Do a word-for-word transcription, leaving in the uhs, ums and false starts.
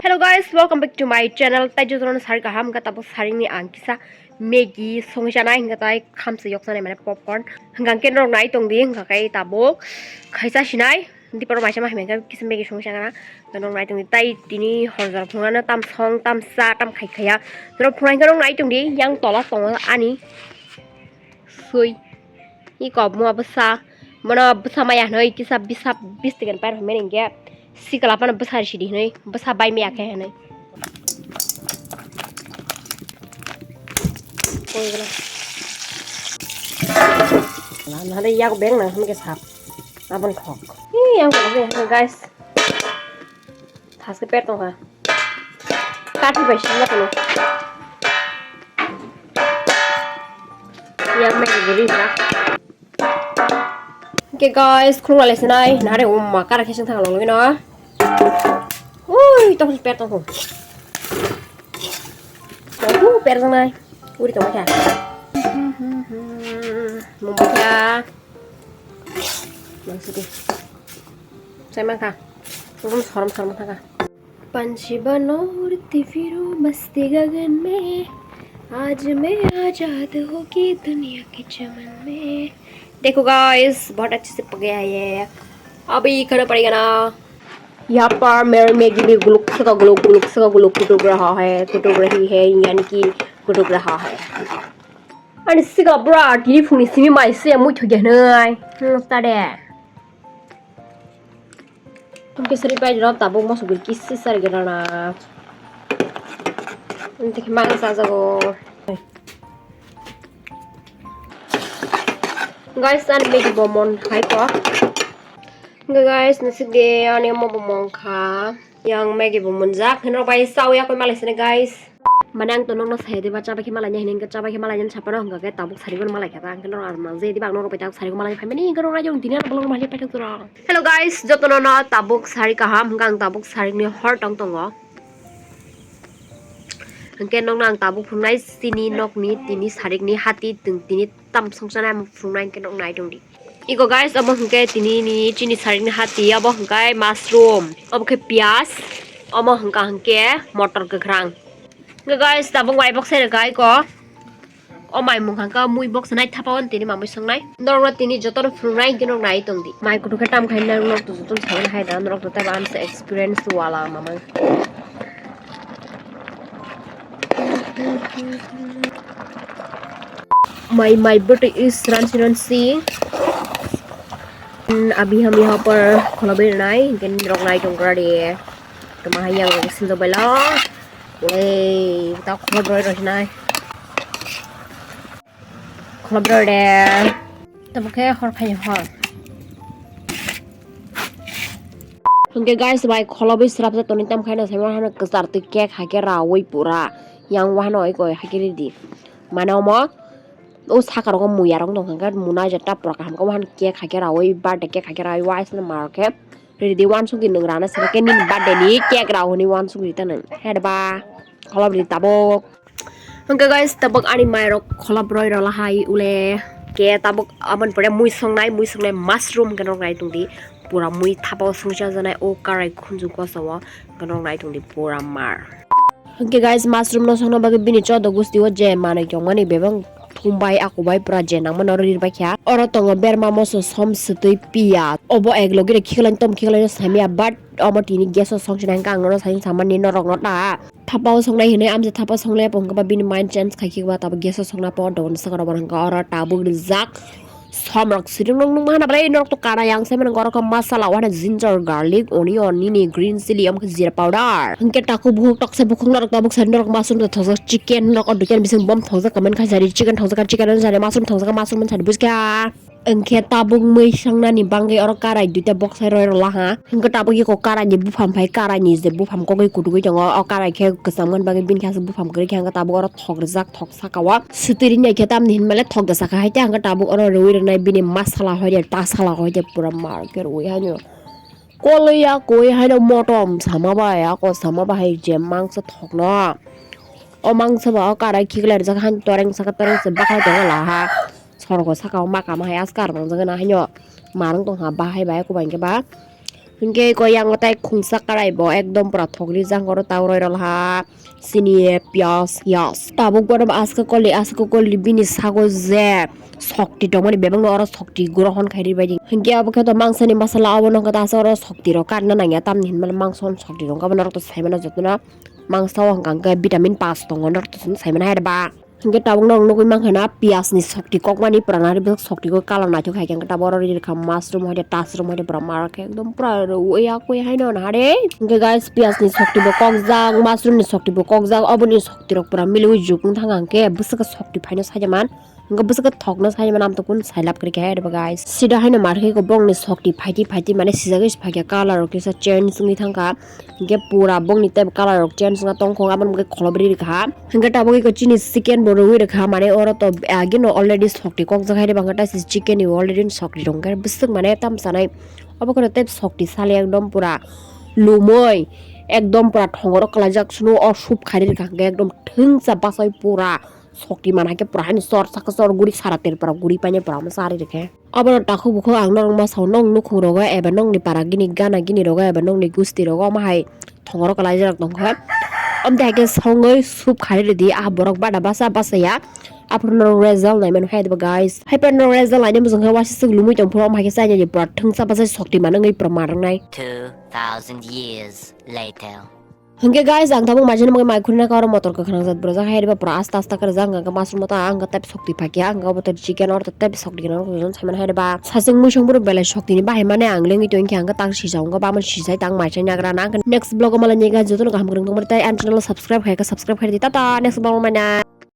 Hello guys, welcome back to my channel. Tai jotono sari kaham, hwnkha tabuk saringni ang kisa Maggi songwi chanai, hwnkha tai khamsa yok chanai mane popcorn. Hwnkha khe norok nai tongdi, hwnkha khe tabuk khaisa sinai. Dipor maisa ma himkha kisa Maggi songwi chana. Norok nai tongdi, tai tini hor jora phunuknano tam song, tam cha, tam khai khaya. Norok phunuknai khe norok nai tongdi, yang tola tongo ani sui. Iko omo bwsa, mono bwsa maya hinwi kisa bisa bis tigan pair hinwi hinkhe sikla phano bwsa risi di hinwi bwsa bai maya khe hinwi. Nahade yak beng nang hinwi khe sak. Abon thok. Ih, yang guys. Thaske per tongkha. Kathi bai sima tono. Yang mai guri sa. Oke guys, khulung lai sinai. Nare umma kara kheseng thang long no. Ui, tong per tongkho. Tong per jangnai. Uri tong kha. Mumbai kha. Mangsidi. Sai mangkha. Sorom sorom thangkha. पंछी बनो और तिफिरो मस्ती गगन में, आज मैं आजाद होके दुनिया के चमन में। देखो गाइस, बहुत अच्छे से पक गया है ये। अभी खाना पड़ेगा ना। यहाँ पर मेरे मैगी भी गुलुक सका गुलुक, गुलुक सका गुलुक कुटुक रहा है, कुटुक रही है, यानी कि कुटुक रहा है। Ani siga bra tini phungni simi mai se mui thugya hnai. Hmm, tade. Hwnkhe sari pai rw tabuk moso guri kisi sari gana na. Hwnkhe mang sa jago. Guys, ani Maggi bo mon hai ko. Hwnkhe guys, nasik de ani mo bo mon kha. Yang Maggi bo monjak, hwnwi rok bai chawi yakwi malai sini guys. Mane ang to nokno saya diba chabai khe malai nai hwnwi, hwnkhe chabai khe malai nai sapano hwnkha khe tabuk sari bono malai kha ta, hwnkhe norok ang je diba ang norok bai tabuk sari bono malai phaimani, hwnkhe norok ayung tini ano vlog no hali paithak jora. Hello guys, jotono no tabuk sari kaham, hwnkhe ang tabuk sari ni hor tong tongo. Hwnkhe nokno ang tabuk phunuknai chini nokni tini sarikni hati tong tini tam songchana phunuknai hwnkhe nok nai tongdi. Iko guys, omo hwnkhe tini ni chini sarikni hati, obo hwnkhe mushroom, obo khe piyaj, omo hwnkha hwnkhe motor kwkhwrang. Hwnkhe guys, tabuk mai box se rwkha iko. O mai mung hwnkha mui box nai thapa o tini mamui songnai. Norokno tini jotono phunuknai hwnkhe nok nai tongdi. Mai kuthuk khe tam khai norok to jotono saui hai da, norok to teibo amsa experience wala mamang. Mai mai bwtwi is ransi ransi. Hmm, abi ham यहाँ पर kholabai rwnai, hwnkhe norok nai tongkha de. Toma hai yang rok sil dok baila. Ei, ta kholabai rw sinai. Kholabroi de. Tamo khe hor khai hor. Hwnkhe guys, bai kholabroi srapsa toni tam khaina saima hano kwchar twi cake hai khe raui pura. Yang wahano oi koi hai khe ready. Mane omo o saka rogo muya rok tong kha muna je tap pura kaham khe wahano cake hai khe raui birthday cake hai khe raui waisano ma rok khe. Ready wansukdi nwng rana sini khe nini birthday ni cake rao hwnwi wansukdi ta nwng. He ba, kholop di tabuk. Hwnkhe guys, tabuk ani mai rok kholop roi rwla hai ule. Khe tabuk aboni pore mui songnai, mui songnai mushroom hwnkhe norok nai tongdi. Pura mui thapa o songcha janai o karai khunju kosa o hwnkhe norok nai tongdi pura mar. Hwnkhe guys, mushroom no songna bagwi bini chodo gusti o je manwi tongmani bebak thum bai, aku bai pura je nangmano oro rir bai kha. Oro tongo berma moso som swtwi piyaj. Obo ek logi rw khiklai tom khiklai no samya, but omo tini gas o song sinai hwnkhe ang nono sai samani norok no ta. Thapa o songnai hinwi amsa thapa songlai po hwnkhe ba bini mind change khai khe ba tabuk gas o songna po dogon sakaro bo hwnkhe oro tabuk rijak. Somrok siring nung nung ma hana balai norok to kara yang sai mano oro khe masala wana ginger, garlic, onion, nini green chili, omo khe jeera powder. Hwnkhe takhuk bukhuk toksa bukhuk norok tabuk sai norok mushroom da thokjak chicken norok o duikan bising bom thokjak comment khai sari chicken thokjak chicken sari mushroom thokjak mushroom sari buskha. Hwnkhe tabuk mui sangnani bagwi oro karai duita boksai roi rwla ha. Hwnkhe tabuk eko karai ni buphang phai karai ni je buphang kogwi kutugwi tongo o karai khe kwcham mani bagwi bini khe aswk buphang kwrwi khe hwnkhe tabuk oro thok rijak thok saka o. Sutwi ringya khe tamni hinmale thok da saka hai tei hwnkhe tabuk oro rwi rwnai bini masala hoide tasala hoide pura mar khe rwi haino. Koloi ya koi haino motom sama bai ako sama bai je mangsa thokno. O mangsa ba o karai khiklai rijak han toreng saka toreng se bakhai tongo la ha. Sorgo saka o maka ma hai askar mangjak na haino. Marwng tong ha bahai bai kubang khe ba. Hinkhe ko yang tai khungsa karai bo ekdom pura thokri jang oro ta roi rol ha. Sini piyas, piyas. Tabuk bono aska koli, aska koli bini sago je sokti tongmani bebakno oro sokti grohon khairi bai di. Hinkhe abo khe to mangsani masala abo nokha ta asa oro sokti rok karna nangya tamni hinmano mangso sokti rok abo norok to saimano jotono mangsa o hwnkha hwnkhe vitamin pass tongo norok to saimano hai ba. Hinkhe tabuk norok nugwi mankha na piyas ni sokti kokmani pura nari bwswk sokti kok colour naithok hai khe hinkhe tabuk oro rikha mushroom hoide mushroom hoide pura marak khe ekdom pura uya kuya haino nahare. Hinkhe guys piyas ni sokti bo kokjak mushroom ni sokti bo kokjak oboni sokti rok pura miliwi juk wng thang hinkhe bwswk sokti phaino sajaman hinkhe bwswk thokno sajaman amtokun sailab kwrwi khe hai guys sida haino markhe bongni sokti phaiti phaiti mane sijagwi phakya colour rok kisa change wngwi thangkha. Hinkhe pura bongni tei colour rok change wngna tongkho aboni bagwi kholobrwi rikha. Hinkhe tabuk iko chini chicken bo rwui rikha mane oro to agino already sokti kokjak hai bangkha ta si chicken ni already sokti rok hinkhe bwswk mane tam sanai obo kheno tei sokti sale ekdom pura lumui ekdom pura thongoro kwlaijak sunu o soup khairi rikha hinkhe ekdom thwngsa bachai pura. Sokti mana khe pura haino chor saka chor guri sara ter pura guri paine pura omo chari rikhe. Abono takhuk bukhuk ang norok ma sao nong nukhung rogo eba nongni para gini gana gini rogo eba nongni gusti rogo omo hai thongoro kwlai jak tongkha. Amte hai khe songwi soup khai ridi ah borok bana basa basa ya. Aphuru norok result nai mano hai ba guys. Hai pa norok result nai mujung khe waisa swk lumui tong phuru omo hai khe chai nai pura thwngsa basa sokti mana wngwi pura mar wngnai. Two thousand years later. Hinkhe guys ang tabuk maisani bagwi mai khurina kha oro motor kwkhwrang jat bwrajak hai riba pura asta asta kwrwjak ang kha mushroom ta ang kha tei sokti phakya ang kha obo to chicken oro tei sokti gwnang rok saimani hai riba sasing muisung borok belai sokti ni bahai mani ang lengwi tongkha ang kha tang sijak ang kha bamani sijai tang maisani nagra na ang kha next vlog o malai naiga jotono kaham kwrwng tongmani tei ani channel o subscribe khaika subscribe khaidi tata next vlog o malai nai.